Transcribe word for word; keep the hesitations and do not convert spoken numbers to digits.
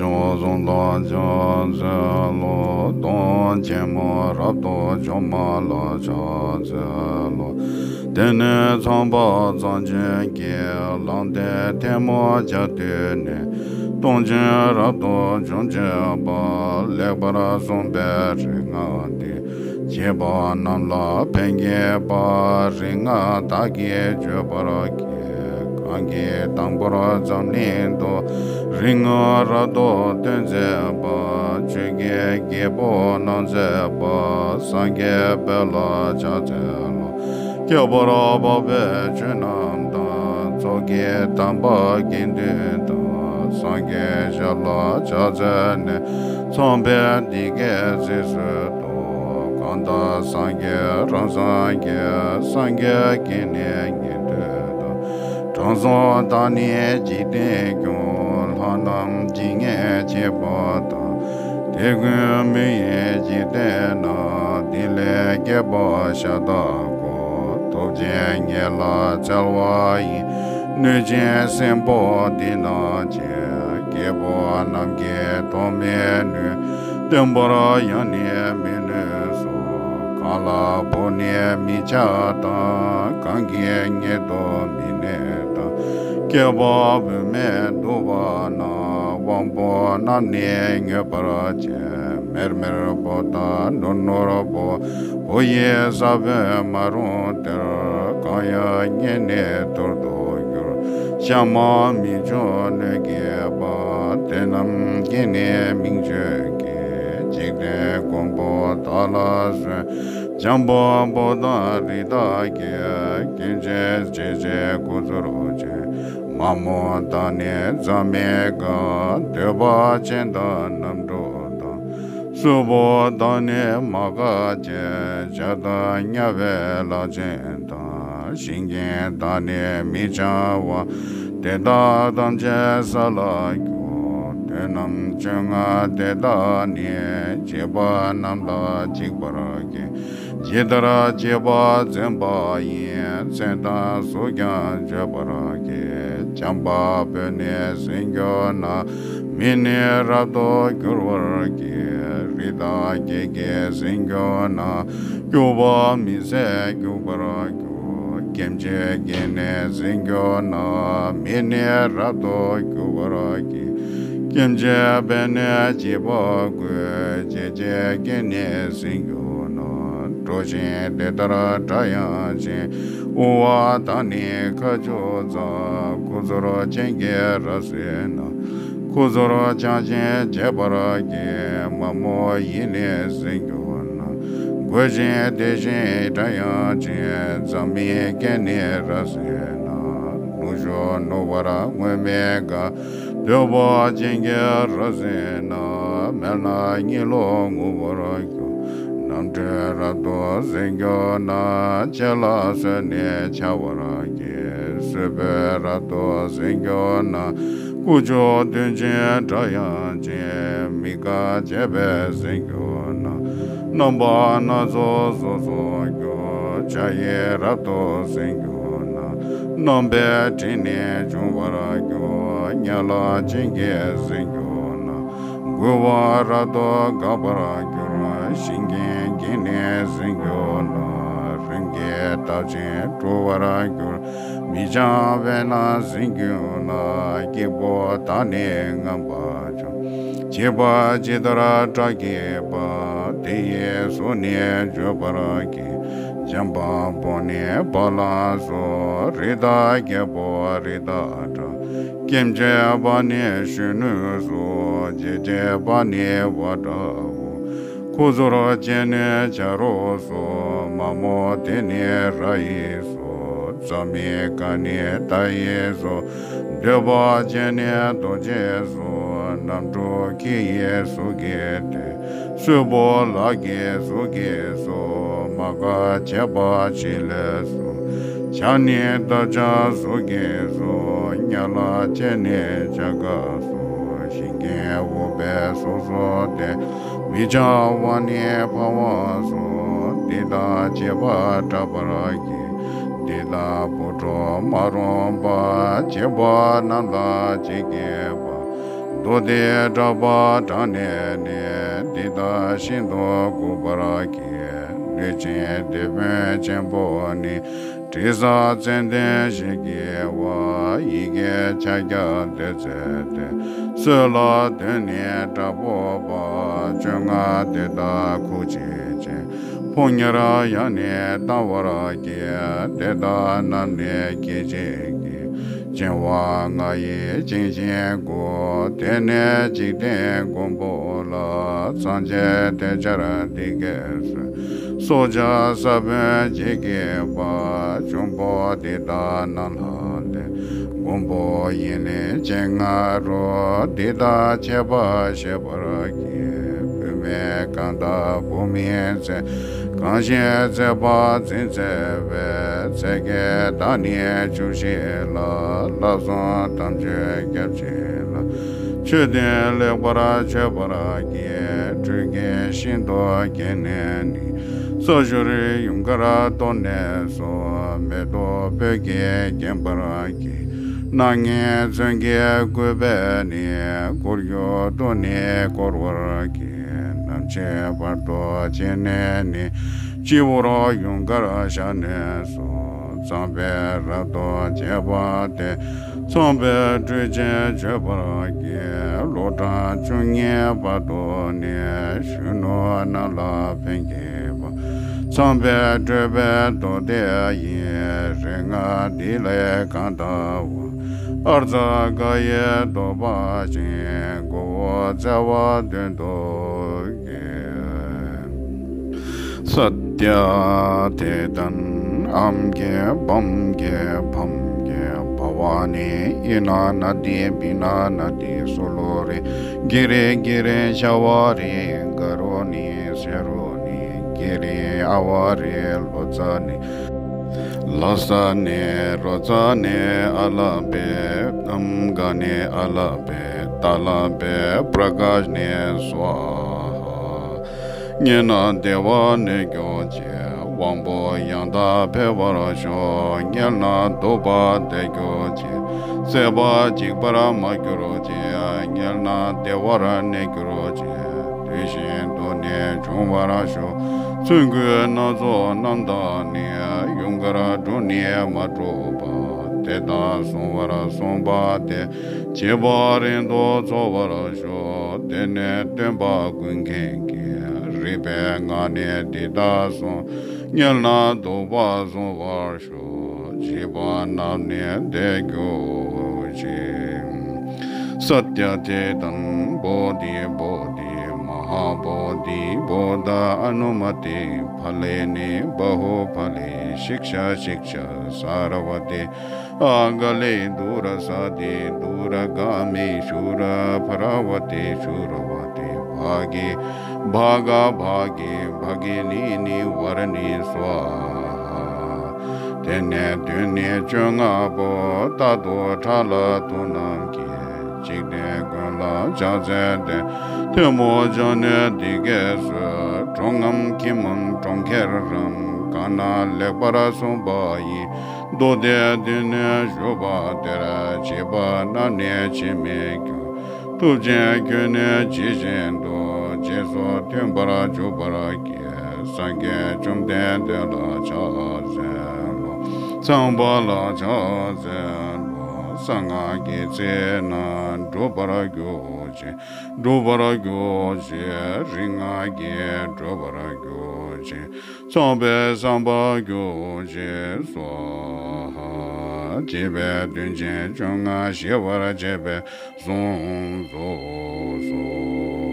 ཡོངས་སུ་ལ་ཕྱག་འཚལ་ལོ། སྟོང་ཆེན་མོ་རབ་ཏུ་འཇོམས་མ་ལ་ཕྱག་འཚལ་ལོ། དེ་ནས་ཚངས་པ་རྩ་བརྒྱད་ཀྱིས། ལྷ་འདྲེ་ཐལ་མོ་སྦྱར་བཏུད་ནས། སྟོང་ཆེན་རབ་ཏུ་འཇོམས་བྱེད་པ། ལེགས་པར་གསུངས་པའི་རིག་སྔགས་འདི། བྱིས་པ་རྣམས་ལ་ཕན་བསྐྱེད་པ། རིག་སྔགས་བདག་གིས་བརྗོད་པར་བགྱི། གང་གིས་དང་པོར་འཛམ་གླིང་དུ། རིག་སྔགས་རབ་ཏུ་སྟོན་མཛད་པ། ཆོས་ཀྱི་རྒྱལ་པོ་རྣམ་མཛད་པ། སངས་རྒྱས་དཔལ་ལ་ཕྱག་འཚལ་ལོ། ཁྱད་པར་འཕགས་པའི་ཆོས་རྣམས་དང་། ཚོགས་ཀྱི་དམ་པ་དགེ་འདུན་དང་། སངས་རྒྱས་ཞབས་ལ་ཕྱག་འཚལ་ནས། ཚངས་པས་འདི་སྐད་ཅེས་གསོལ་ཏོ། གང་དག་སངས་རྒྱས་རང་སངས་རྒྱས། སངས་རྒྱས་ཀྱིས་ནི་ཉན་ཐོས་དང་། དྲང་སྲོང་དག་ནི་འཇིག་རྟེན་སྐྱོང་། ལྷ་རྣམས་ཇི་སྙེད་མཆིས་པ་དང་། དེ་ཀུན་མི་ཡི་འཇིག་རྟེན་ན། འདི་ལས་སྐྱེས་པ་ཤ་སྟག་གོ། ཐོབ་བྱའི་ཉེས་ལ་འཚེ་བ་ཡིས། གནོད་སྦྱིན་སྲིན་པོ་འདི་ན་མཆིས། སྐྱེས་བུ་རྣམས་ཀྱིས་ཐོབ་མི་ནུས། བསྟེན་པར་ཡང་ནི་མི་ནུས་སོ། གང་ལ་བོར་ནས་མི་ཆགས་དང་། གང་གིས་ཉེ་དུ་མི་གནས་དང་། སྐྱེས་པ་བུད་མེད་འདུག་པ་ན། དབང་པོ་རྣམས་ནི་མྱོས་པར་བྱེད། མེར་མེར་པོ་དང་ནུར་ནུར་པོ། བུ་ཡི་ས་བོན་མ་རུངས་དེར། གང་ཡང་ཉེ་ནས་ཐུར་དུ་འགྱུར། གཤའ་མ་མི་འབྱུང་སྣོད་ཀྱི་པ། དེ་རྣམས་ཀྱིས་ནི་མིང་བརྗོད་ཀྱི། འཇིག་རྟེན་མགོན་པོ་བདག་ལ་གསོལ། འཇམ་དཔལ་པོ་དང་རི་དྭགས་ཀྱི། སྐྱེ་མཆེད་ཆེ་ཆེ་ཁུ་ཚུར་ཅན། མ་མོ་དང་ནི་ཛ་མི་ཀ། འདོད་པ་ཅན་དང་རྣམ་དྲུག་དང་། གསུས་པོ་དང་ནི་མ་ག་ཅན། བྱ་དང་དམྱལ་བའི་ལྷ་ཆེན་དང་། ཞིང་གི་བདག་ནི་མི་འཆང་བ། དེ་དག་ཐམས་ཅད་ས་ལ་རྒྱུ། དོན་རྣམས་བཅོ་ལྔ་དེ་དག་ནི། བྱིས་པ་རྣམས་ལ་འཇིགས་པར་བགྱི། ཇི་ལྟར་བྱིས་པ་འཛིན་པ་ཡི། མཚན་དང་གཟུགས་ཀྱང་བརྗོད་པར་བགྱི། བྱམས་པ་པོས་ནི་ཟིན་གྱུར་ན། མི་ནི་རབ་ཏུ་འགྱུར་བར་བགྱི། རི་དྭགས་བརྒྱད་ཀྱིས་ཟིན་གྱུར་ན། སྐྱུག་པ་མི་བཟད་སྐྱུག་པར་འགྱུར། སྐྱེ་མཆེད་བརྒྱད་ནི་ཟིན་གྱུར་ན། མི་ནི་རབ་ཏུ་སྐྱུག་པར་བགྱི། སྐྱེ་མཆེད་པས་ནི་བྱིས་པ་བཀོལ། འཇིགས་བྱེད་ཀྱིས་ནི་ཟིན་གྱུར་ན། གྲོ་ཞིང་དེ་ལྟར་སྒྲ་དབྱངས་ཅན། དབུ་བ་དང་ནི་ཁ་ཆུ་འཛག། ཁུ་ཚུར་ཅན་གྱིས་རབ་ཟིན་ན། ཁུ་ཚུར་ཅན་ཅིག་བྱེད་པར་བགྱི། མ་མོ་ཡིས་ནི་ཟིན་གྱུར་ན། རྒོད་ཅིང་དེ་བཞིན་སྒྲ་དབྱངས་ཅན། ཛ་མི་ཀས་ནི་རབ་ཟིན་ན། ནུ་ཞོ་ནུ་བར་རྔོ་མི་དགའ། འདོད་པ་ཅན་གྱིས་རབ་ཟིན་ན། མལ་ན་གཉིད་ལོག་ངུ་བར་འགྱུར། རྣམ་འཕྲུལ་རབ་ཏུ་ཟིན་གྱུར་ན། ལྕེ་ལ་སོས་ནས་འཆའ་བར་བགྱི། གསུས་པོས་རབ་ཏུ་ཟིན་གྱུར་ན། ཀུ་ཅོ་འདོན་ཅིང་སྒྲ་དབྱངས་ཅན། མི་དགའ་བྱས་པས་ཟིན་གྱུར་ན། རྣམ་པ་སྣ་ཚོགས་སོ་སོར་འགྱུར། ཇ་ཡིས་རབ་ཏུ་ཟིན་གྱུར་ན། རྣམ་པའི་དྲི་ནི་འབྱུང་བར་འགྱུར། དམྱལ་བ་ཅན་གྱིས་ཟིན་གྱུར་ན། འགུལ་བ་རབ་ཏུ་འགག་པར་འགྱུར། ཞིང་གི་གེགས་ནི་ཟིན་གྱུར་ན། རིམས་ཀྱིས་བཏབ་ཅིང་འཁྲུ་བར་འགྱུར། མི་འཆང་བས་ན་ཟིན་གྱུར་ན། སྐྱིགས་བུ་དག་ནི་རྔམ་པ་འབྱུང་། བྱིས་པ་ཇི་ལྟར་སྐྲག་བགྱིད་པ། དེ་ཡི་གཟུགས་ནི་བརྗོད་པར་བགྱི། འཇམ་དཔལ་པོ་ནི་བ་ལང་སོགས། རི་དྭགས་རྒྱལ་པོ་རི་དྭགས་འདྲ། སྐྱེ་མཆེད་པ་ནི་གཞོན་ནུ་སོགས། འཇིགས་བྱེད་པ་ནི་ཝ་འདྲའོ། ཁུ་ཚུར་ཅན་ནི་བྱ་རོག་སོགས། མ་མོ་དེ་ནི་ར་ཡི་སོགས། ཛ་མི་ཀ་ནི་ཏ་ཡི་སོགས། འདོད་པ་ཅན་ནི་རྡོ་རྗེ་སོགས། རྣམ་དྲུག་ཁྱི་ཡི་གཟུགས་ཀྱི་སྟེ། གསུས་པོ་ལག་གི་གཟུགས་ཀྱི་སོགས། མ་ག་བྱེད་པ་བྱི་ལའི་གཟུགས། བྱ་ནི་འདབ་ཆགས་གཟུགས་ཀྱི་སོགས། དམྱལ་བ་ཅན་ནི་བྱ་རྒོད་སོགས། ཞིང་གི་འུག་པའི་གཟུགས་སུ་སྟེ། མི་འཆང་བ་ནི་འཕང་བ་སོགས། འདི་དག་བྱིས་པ་སྐྲག་པར་བགྱི། འདི་དག་བུ་ཕྲུག་མ་རུངས་པ། བྱིས་པ་རྣམས་ལ་འཇིགས་བགྱིད་པ། མདོ་སྡེའི་གྲགས་པ་དྲངས་ནས་ནི། འདི་དག་ཤིན་ཏུ་འགུགས་པར་བགྱི། ལུས་ཅན་དེད་དཔོན་ཆེན་པོ་ནི། དྲི་ཟ་ཙན་དན་བཞིས་བརྒྱན་པ། ཡི་གེ་ཕྱག་རྒྱ་བདུད་རྩི་སྟེ། སྲོད་ལ་འདོན་ནས་དྲག་པོ་པ། བཅོ་ལྔ་དེ་དག་ཁུག་ཕྱེད་ཅིང་། ཕོ་ཉར་ཡང་ནི་བཏང་བར་བགྱི། དེ་དག་རྣམས་ནི་སྐད་ཅིག་གིས། བྱིན་པ་ལྔ་ཡིས་བྱིན་ཞིང་བཀུག། དེ་ནས་འཇིག་རྟེན་མགོན་པོ་ལ། སངས་རྒྱས་དེ་ཕྱིར་འདི་སྐད་གསོལ། སྲོག་ཆགས་ས་བོན་འཇིག་གི་པ། འབྱུང་པོ་འདི་དག་རྣམས་ལ་ལྟོས། མགོན་པོ་ཡིན་ལས་ཅན་ལྔ་རུ། འདི་དག་ཁྱད་པར་ཤེས་པར་བགྱི། བུད་མེད་གང་དག་བུ་མིན་བཙས། གང་ཞིག་བཙས་པ་འཛིན་བཙས་པའི། ཚེ་གེགས་དག་ནི་བཅུ་བཞི་ལ། བསླབ་གསུམ་དམ་ཆོས་སྐྱབས་གཅིག་ལ། ཆོས་དོན་ལེགས་པར་ཆོད་པར་བགྱི། ཁྲོས་ཀྱིས་ཤིན་ཏུ་བརྒྱན་ནས་ནི། ས་བཅུར་ཡུངས་ཀར་གཏོར་ནས་སུ། མེ་ཏོག་སྤོས་ཀྱིས་བརྒྱན་པར་བགྱི། སྣ་ལྔའི་ཚོན་གྱིས་བསྐུས་པས་ནི། སྐུར་གྱི་དུག་ནི་བསྐོར་བར་བགྱི། ནམ་ཕྱེད་བར་དུ་བྱས་ནས་ནི། སྤྱི་བོར་ཡུངས་ཀར་བཞག་ནས་སུ། ཚངས་པས་རབ་ཏུ་བྱེད་པ་སྟེ། ཚངས་པའི་སྤྲོས་བཅས་བརྗོད་པར་བགྱི། ལོ་གྲངས་བཅུ་གཉིས་བར་དུ་ནི། གཞོན་ནུ་རྣམས་ལ་ཕན་བགྱིད་པ། ཚངས་པའི་སྤྲོས་པའི་མདོ་སྡེ་ཡི། རིགས་ལྔ་འདི་ལས་གང་དག་པ། ཨརྫ་ཀ་ཡི་བཟླས་པ་བཞིན། མགོ་བོ་རྩ་བ་མདུན་དུ་བསྐྱེད། ས་ཏྱ་ཏེ་ཏན། ཨཾ་གྱི་བཾ་གྱི་བཾ་གྱི་བ་ཝ་ནི། ཨི་ན་ན་དི་བི་ན་ན་དི་སུ་ལུ་རི། གི་རི་གི་རི་ཤ་བ་རི། ག་རུ་ནི་ཤ་རུ་ནི། གི་རི་ཨ་བ་རི་ལོ་ཙཱ་ནི། ལ་ས་ནི་རོ་ཙ་ནི་ཨ་ལ་བེ། ཨམ་ག་ནི་ཨ་ལ་བེ། ཏ་ལ་བེ་པྲ་ཀ་ཤ་ནི་སྭཱ་ཧཱ། མཉེས་ན་བདེ་བ་གནས་གྱུར་ཅིག། དབང་པོ་ཡང་དག་འཕེལ་བར་ཤོག། མཉེས་ན་སྡུག་པ་བདེ་གྱུར་ཅིག། སྲེད་པ་འཇིག་པར་མ་གྱུར་ཅིག། མཉེས་ན་བདེ་བར་གནས་གྱུར་ཅིག། འདོད་བཞིན་དུ་ནི་འབྱུང་བར་ཤོག། ཚོན་སྐུད་སྣ་ཚོགས་རྣམས་དང་ནི། ཡུངས་ཀར་བསྒྲུབས་ནས་མ་གྲུབ་པ། དེ་དག་བཟུང་བར་གསུངས་པ་སྟེ། བྱེད་པ་རིང་དུ་འཚོ་བར་ཤོག། དེ་ནས་སྟོན་པ་ཀུན་མཁྱེན་གྱིས། རིག་པའི་ངག་ནི་འདི་དག་གསུངས། མཉེས་ན་སྡུག་པ་བཟུང་བར་ཤོག། བྱིས་པ་རྣམས་ནི་བདེ་གྱུར་ཅིག། ས་ཏྱ་ཏེ་ཏན། བོ་དྷི་བོ་དྷི་མ་ཧཱ་བོ་དྷི། བོ་དྷ་ཨ་ནུ་མ་ཏི་ཕ་ལེ་ནི། བ་ཧུ་ཕ་ལེ་ཤིཀྵ་ཤིཀྵ་སཱ་ར་བ་ཏི། ཨ་ག་ལེ་དུ་ར་ས་ཏི། དུ་ར་ག་མི་ཤུ་ར་ཕ་ར་བ་ཏི། ཤུ་ར་བ་ཏི་བྷ་གི། བྷ་ག་བྷ་གི་བྷ་གི་ནི་ནི་ཝ་ར་ནི་སྭཱ་ཧཱ། དེ་ནས་དུས་ནི་བཅོ་ལྔ་པོ། རྟག་ཏུ་ཁྲག་ལ་ཐུག་རྣམས་ཀྱིས། འཇིག་རྟེན་ཀུན་ལ་ཕྱག་འཚལ་ཏེ། ཐལ་མོ་སྦྱར་ནས་འདི་སྐད་གསོལ། གྲོང་ངམ་ཁྱིམ་མམ་གྲོང་ཁྱེར་རམ། གང་ན་ལེགས་པར་གསུངས་པ་ཡི། མདོ་སྡེ་འདི་ནས་ཞུས་པ་དེར། བྱིས་པ་རྣམས་ནི་ཕྱིར་མི་འགྱུར། ཐུབ་ཆེན་ཁྱོད་ནི་ཇི་བཞིན་དུ། རྗེས་སུ་མཐུན་པར་འཇུག་པར་བགྱི། སངས་རྒྱས་བཅོམ་ལྡན་འདས་ལ་ཕྱག་འཚལ་ལོ། ཚངས་པ་ལ་ཕྱག་འཚལ་ལོ། གསང་སྔགས་ཀྱི་ཚེ་ན་འགྲུབ་པར་གྱུར་ཅིག། འགྲུབ་པར་གྱུར་ཅིག། རིག་སྔགས་ཀྱིས་འགྲུབ་པར་གྱུར་ཅིག། ཚངས་པས་བསམ་པར་གྱུར་ཅིག། སྭཱ་ཧཱ། ཅེས་པས་དོན་ཆེན་བཅོ་ལྔ་ཞི་བར་བྱེད་པའི་གཟུངས་སུ་གསོལ།